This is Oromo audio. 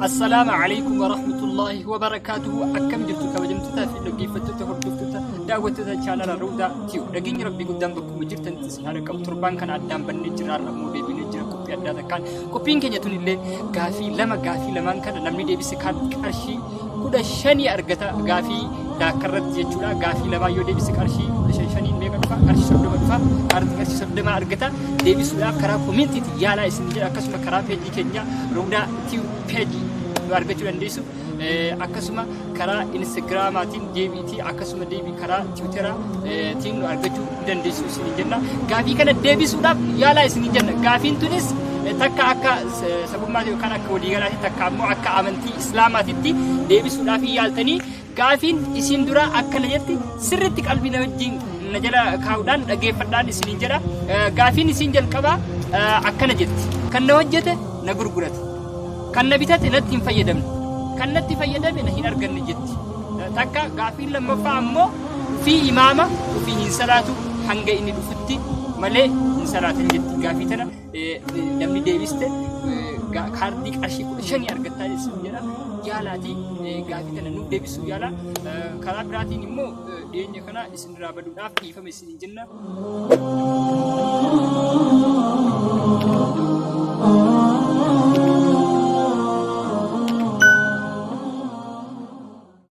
Assalaamu alaikum warahmatullaahi wabarakaatuhu. Akkam jirtu kabajamtootaa fi dhaggeeffattoota, hordoftoota, daawwattoota chaanala Ruudaa Tiyuu? Dhageenyi Rabbii guddaan bakkuma jirtanitti isin haala qabu. Torbaan kana addaan bannee jira, har'a immoo deebinee jira qophii addaa takkaan. Qophiin keenya tun illee gaafii lama, gaafii lamaan kana namni deebise kan qarshii 15 argata, gaafii daakkarratti jechuudha. Gaafii lamaa yoo deebise qarshii 15 shaniin meeqa dhufa? Qarshii 30 dhufa. Qarshii 30 argata. Deebisuudhaaf karaa koomentiitiin yaalaa isin jedha. Akkasuma karaa peejii keenya Ruudaa Tiyuu peejii nu argachuu dandeessu. Akkasuma karaa Instagiraamaatiin deebiitii, akkasuma deebii karaa Tiwuteraatiin nu argachuu dandeessu isin jenna. Gaafii kana deebisuudhaaf yaalaa isin jenna. Gaafiin tunis takka akka sabummaatti yookaan akka waliigalaatti, takka ammoo akka amantii Islaamaatitti deebisuudhaaf yaaltanii. Gaafiin isin dura akkana jetti. Sirriitti qalbii na wajjin na jala kaa'uudhaan dhaggeeffadhaan isiniin jedha. Gaafiin isin jalqabaa akkana jetti. Kan na hojjete na gurgurate. Kan na bitate natti hin fayyadamne. Kan natti fayyadame na hin arganne jetti. Takka gaafiin lammaffaa ammoo fi imaama ofii hin salaatu, hanga inni dhufutti malee hin salaatan jetti. Gaafii tana namni deebiste kaardii qarshii 15 argattaa isin jedha. Yaalaatii gaafii tana nuuf deebisuu yaala. Karaa biraatiin immoo dhiyeenya kana isin irraa baduudhaaf dhiifama isin jenna.